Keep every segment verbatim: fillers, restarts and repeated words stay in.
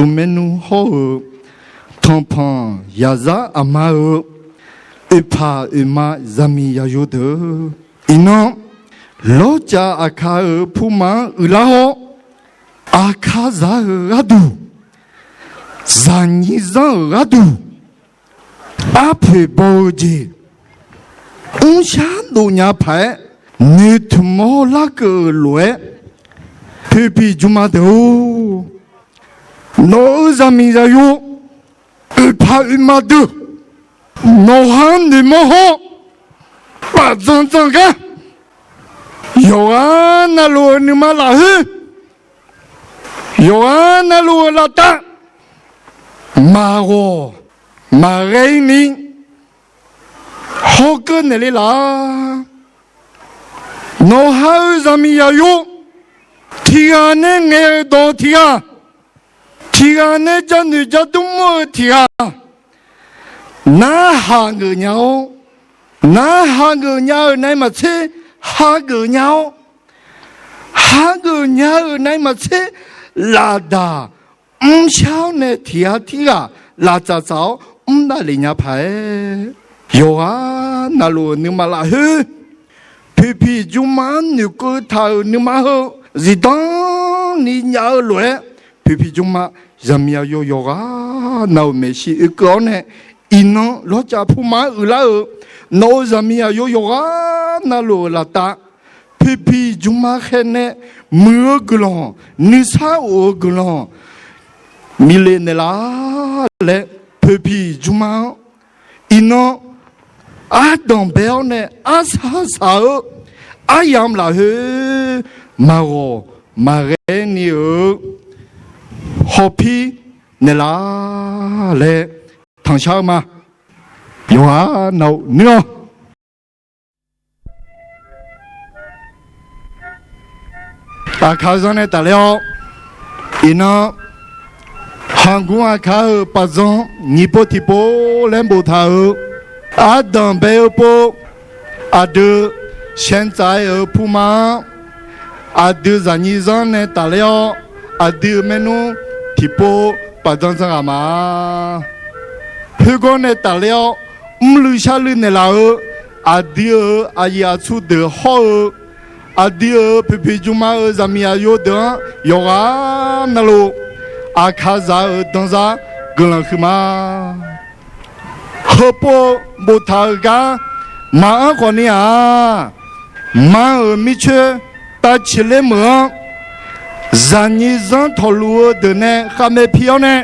aqdui maernmr hawr-eu, tanqpanq yaqzar aqma-euq oeqpaq oeqma zaqmiq zaqyo deuq, iqnan lawrcav Aqkaq-euq puma-anr uiqlar-awr, Aqkaqzaq-euq gharduq, zaqnyiq zanr-euq gharduq, arpoeq baw-eu jeq, mrshar dovnya paq-aer noeqtmq-awr larkeuv-euq lof-aer, poeqpiq jmrma deuq-or, nawq-euq zaqmiq zaqyo, oeqpaq oeqma deuq, nawqha-anr noeqmawr hawr, paf dzan dzan gar, yawqghaq navluf-euq nuima lafkhoer, yawqghaq navluf-euq lavtav, maqghawq maqghae-ir ni hawkeuv naeqle laf. Nawqha-euq zaqmiq zaqyo, tiqghaq nae ngaeq-euq dawq tiqghaq, tiqghaq nae janoeq jadmr mr-eu tiqghaq, narhaq geuf nya-awr, narhaq geuf nya-euq navmaqtser hageuf nya-awr, hageuf nya-euq navmaqtser lafdaq mrshar-awr nae tiqghaq tirghaq laftsaf tsaf-awr mr davlef nya paq-aer, yawqghaq navluf-euq nuima lafkhoer, poeqpiq jmrma-anr noeqkeuv taq-euq nuima heu zifdan ni nyav-eu lof-aer, poeqpiq jmrma zaqmiq zaqyo yawqghaq navluf-euq maeqshi oekeuv-awr nae, iqnan lawrcav puma-anr uiqlar-euq nawq-euq zaqmiq zaqyo yawqghaq navluf-euq laftav, poeqpiq jmrma khaer nae muiq-eu guiqlanq, nuisar of-eu guiqlanq, miqle naeqlaf laer poeqpiq jmrma-anr, iqnan ardanq bae-awr nae arsaq saq-eu aryamq lafkhoer maqghawq maqghae ni-eu hawpir naeqlaf laer tanqshar-eu ma. Yawqghaq navluf nuir-awr Aqkaq zanr nae tafler-awr, iqnan Hanqgur Aqkaq-euq paqdzan nyiq pov tiqpov laer boftaq-euq ardanq bae-eu pov, aqdui shaevtsav-aer-euq puma-anr, aqdui zaqnyiq zanr nae tafler-awr, aqdui-euq maernmr tiqpov paqdzan dzan ghaq ma. Khoergar nae tafler-awr, mrluiv sharluiv naeqlaf-eu aqdui-euq aqyuif aqtsu deuq hawr-eu, aqdui-euq poeqpiq jmrma-euq zaqmiq zaqyo deuq-anr yawqghaq navluf, Aqkaqzaq-euq danzar guiqlanq huiqma. Heupov boftaq-euq gar maqanr khawfni-aq, ma-euq mircoer tavciq ler meuq-anr, zaqnyiq zanr tawqluf-eu deuq nae khavmae pi-awr nae,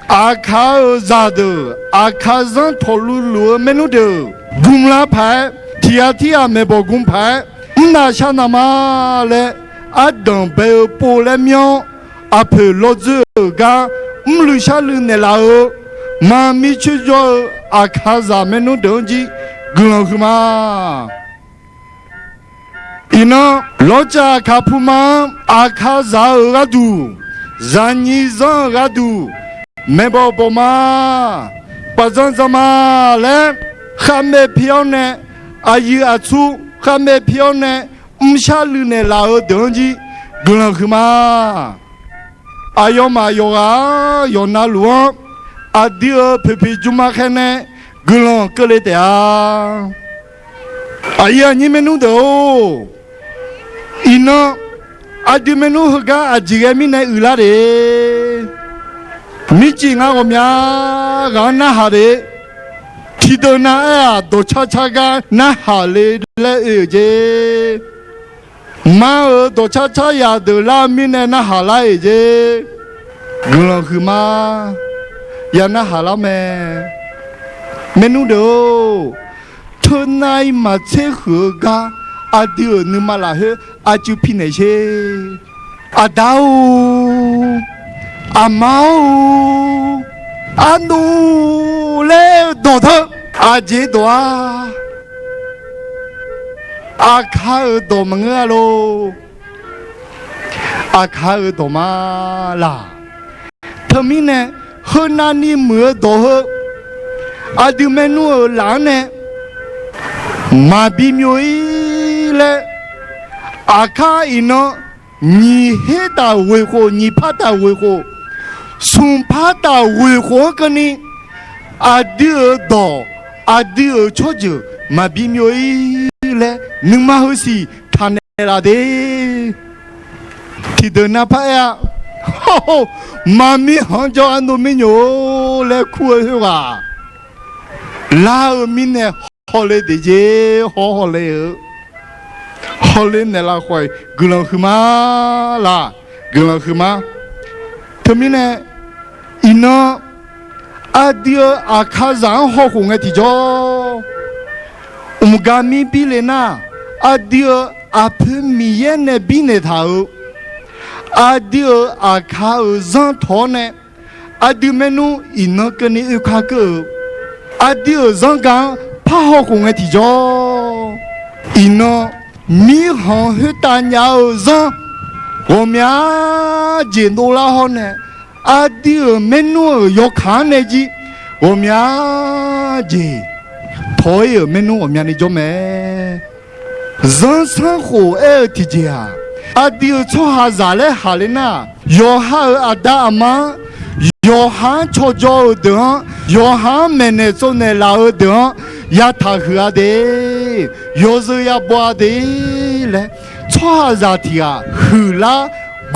Aqkaq-euq zaqdeuq, Aqkaq zanr tawqluf luf-eu maernmr deuq gmlar paq-aer, tiqghaq tirghaq maeqbawq gm paq-aer, mrnaq sharnaq ma laer, ardanq bae-eu pov laer myanr-awr, aqpoeq lawdzoer-euq gar mrluiv sharluiv naeqlaf-eu, ma mircoer jawr-eu Aqkaqzaq maernmr deuq-anr jir guiqlanq huiqma. Iqnan lawrcav Aqkaq puma-anr Aqkaqzaq-euq gharduq, zaqnyiq zanr-euq gharduq, maeqbawq bawq ma, paqdzan dzan ma laer khavmae pi-awr nae, aqyuif aqtsu khavmae pi-awr nae, mrshar luiv naeqlaf-eu deuq-anr jir guiqlanq huiqma. Aqyawfmaf yawqghaq yawqnavluf-anr aqdui-euq poeqpiq jmrma khaer nae guiqlanq keuvle taef-a. Aqyuif aqnyir maernmr deuq-or, iqnan aqdui maernmr heugar aqjeq ghae mirnae uiqlar de. Mircif ngar ghawqmya ghaq-anr narhaq de. Tiqdeuq nav aer-aq, dawqcar car gar narhaq le laer oe-euq jeq. Ma-euq dawqcar car yaq deuq lar mirnae narhaq lar-euq jeq. Guiqlanq huiqma. Ya narhaq lar mae. Maernmr deuq-or, teunav-iq maqtser huiq-eu gar aqdui-euq nuima lafkhoer arcuiv pi naeq sher. Aqda-or, aqma-or, arnov laer-eu dawq teu aqjeq dawq-a. Aqkaq-euq dawq maqngeur-a lor. Aqkaq-euq dawq ma laq. Teumirnae, heunavni muiq-eu dawq heu, aqdui maernmr-euq laf-anr nae maqbi myov-ir laer, aqkar iqnan nyiq her taq ghoeq khof, nyiq par taq ghoeq khof, smq par taf ghoeq khof-anr keuvni, aqdui-euq dawq, aqdui-euq tsawrjeuq maqbi myov-ir laer nuima heusiq taqnaeq laf de. Tiqdeuq nav par aer-a, maqmir khanq-anr jawr-eu arnav mirnyoq-or laer kur-eu khoerghaq, lar-euq mirnae hawle deq jer, haw hawle-eu, hawle naeqlaf khawf-iq guiqlanq huiqma laq, guiqlanq huiqma. Teumirnae iqnan aqdui-euq aqkaqzaq-anr hawkhof ngae tiqjawr, mqgar mir birle nar, aqdui-euq aqpoeq Miqyaer nae birnaeq taq-euq, aqdui-euq aqkaq-euq zanr tawq-awr nae, aqdui maernmr iqnan keuvni oekar keuv-eu, aqdui-euq zanrgaq-anr par hawkhof ngae tiqjawr, iqnan mirkhanq khoertav nya-eu zanr ghawqmya jeq dovlar hawr nae, aqdui-euq maernmr-euq yawkaq-anr nae jir ghawqmya jeq tawq-ir-euq maernmr ghawqmyani jawr mae. Zanrsanrkhof aer-eu tiqjeq-aq, aqdui-euq tsawrhaqzaq laer haq le nar, yawqha-euq aqda aqma-anr, yawqha-anr cawjawr-eu deuq-anr, yawqha-anr maeqnaeq tsovnaeq laf-eu deuq-anr yataq huiq-a de, yawzeu yabaw-a de laer, tsawrhaqzaq tiq ghaq huiqlar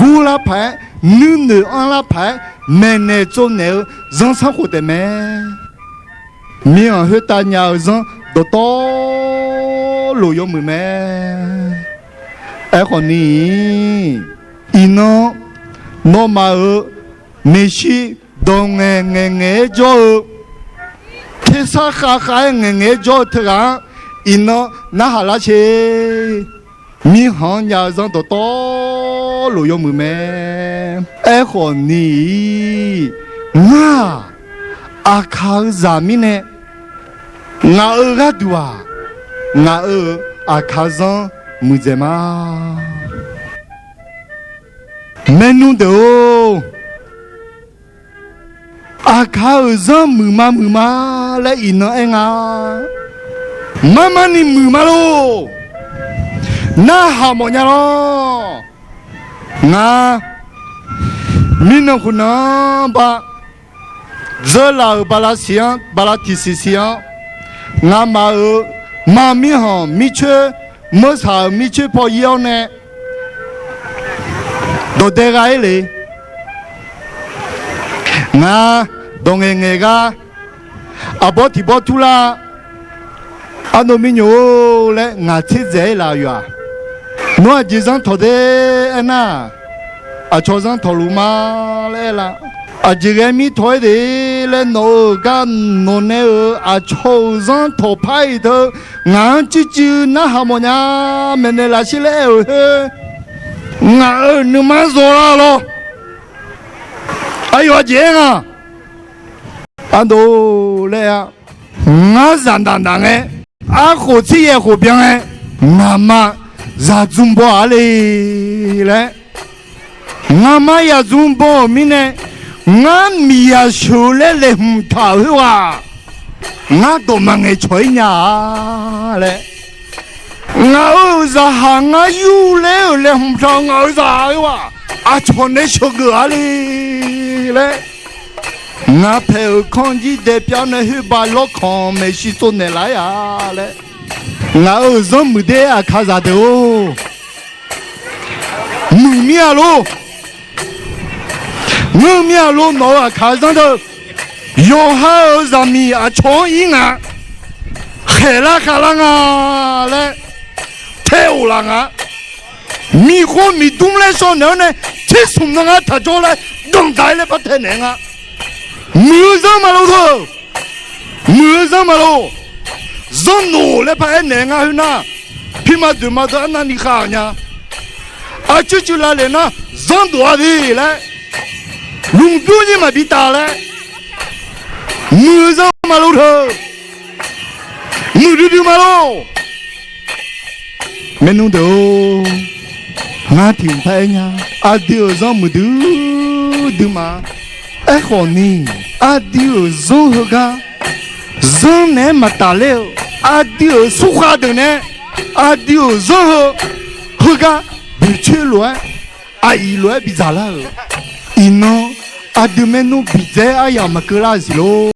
gurlar paq-aer, nuinoeq anrlar paq-aer maeqnaeq tsovnaeq-eu zanrsanrkhof taef mae. Mirkhanq khoertav nya-eu zanr dawqtawvluf yawmuiq mae. Aerkhawf ni-iq, iqnan nawmaf-euq maeqshi dawq ngaeq ngaeq ngaeq-aer jawr-eu, tersar khav khav-aer ngaeq ngaeq-aer jawr-eu teughaq-anr iqnan narhaq lar sher. Mirkhanq-anr nya-eu zanr dawqtawvluf yawmuiq mae. Aerkhawf ni-iq, ngar-aq, aqkaq-eu zaq mirnae, ngaq-euq gharduq-aq, ngaq-euq aqkaq zanr muiqdzaeq ma. Maernmr deuq-or, aqkaq-euq zanr muiqma muiqma laer iqnan aer nga. Marmarni muiqma lor. Narhaq mawfnya lawr. Ngar mirnan khoernan-anr ba dzeurlaf-euq bala siq-anr, bala tiqsiq siq-anr, ngamaf-euq mar mirkhanq mircoer, meursaq-euq mircoer paw ir-awr nae dawqdae gha-ir le. Ngar dawq ngaeq ngaeq gar aqbawr tiq bawr turlar, arnav mirnyoq-or laer ngaq tser dzaeq-ir laf-eu yawq-aq, nawr aqjeq zanr tawq de aernar, aqcawq zanr tawqluf ma laer aerlar, aqjeq ghae mir tawq-aer de laer nawq-euq gar nawqnae-euq aqcawq-euq zanr tawqpar-iq teu, ngaq-anr cuivcuiv narhaq mawfnya maeqnaeq laf sher laer aer-euq khoer, ngaq-euq nuima zawlar lawr. Aqyawf aqjeq aer nga. Ardov laer-a, ngar zaqdaq daq ngae, arkhof tser yaef khof byan ngae, ngaqma zaqdzmr baw-a le laer, ngaqma zaqdzmr baw-euq mirnae, ngar miqyaq sheuq-eu laer laeqhmq taq-euq khoerghaq, ngar dawq maqngaeq cawq-ir nya-a laer, ngaq-euq zaqhaq ngar yur laer-euq laeqhmq taq-euq ngaq-euq zaqhaq-eu-aq, aqcawq nae sheuqgeuf-a le laer, ngaq paeq-euq kanr jir daepyav nae khoerbav lawrkanq maeqshi tsovnaeq laf-ir-a laer, ngaq-euq zanr muiqder aqkaqzaq deuq-or, muiq mir-a lor. Ngeur mir-a lor. Nawq-euq aqkaq-eu zanr deuq, yawqha-euq zaqmiq aqcawq-anr ir nga, khaeqlar khavlar nga laer tae of laf nga. Miqkhov miqdmr laer shawr naeq-awr nae, tser smq nan ngar taq jawr laer, danqdaq-ir laer par tae naeq nga. Muiq-eu zanr maqlof teu. Muiq-eu zanr maqlof. Zanrdof laer par aer naeq nga khoernar, pirma doeqma deuq arnavni khav-euq nya. Aqcuir cuiv lavlef nar, zanrdof-a de laer, lmqbymr nyir maqbi taf laer, muiq-eu zanr maqlof teu. Muiqdui dui ma lor. Maernmr deuq-or, ngar tiq hmq par aer nya. Aqdui-euq zanr muiqdui dui ma. Aerkhawf ni, aqdui-euq zanr heugar, zanr naeq-aer maqtaf ler-eu, aqdui-euq surkhav deuq nae, aqdui-euq zanr heu, heugar boeqcoer lof-aer, aqyuif lof-aer bidzaq lar-euq, iqnan Aqdui maernmr biqdzaer aryamq maqkeuv lar-eu siq lor.